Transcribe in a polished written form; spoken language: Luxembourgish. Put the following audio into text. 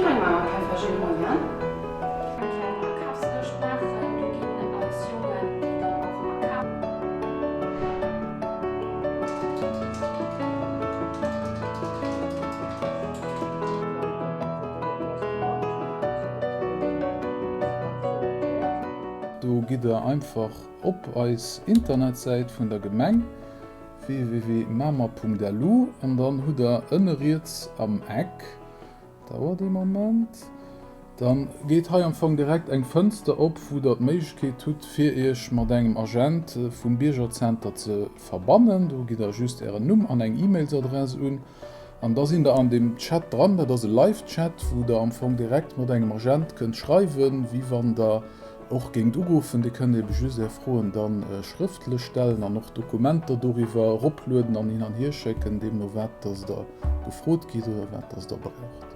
meng Mamer Käfferchen, Moien. Eng kleng Akafslëscht maachen, do ginn eis Jongen déi dann och akafen. Do gitt der einfach op eis Internetsäit vun der Gemeng www.mamer.lu an dann hutt der ënne riets am Eck, dauert ee Moment, dann geet hei am Fong direkt eng Fënster op wou der d'Méiglechkeet hutt fir iech mat engem Agent vum Biergerzenter ze verbannen. Do gitt der just ären Numm an eng E-Mailsadress un an da sinn der an deem Chat dran. Dat ass e Live-Chat wou der am Fong direkt mat engem Agent kënnt schreiwen, wéi wann der och géingt uruffen. Dir kënnt ebe just är Froen da schrëftlech stellen an och Dokumenter doriwwer eroplueden an hin an hier schécken, deemno wat dass der gefrot gitt oder wat dass der braucht.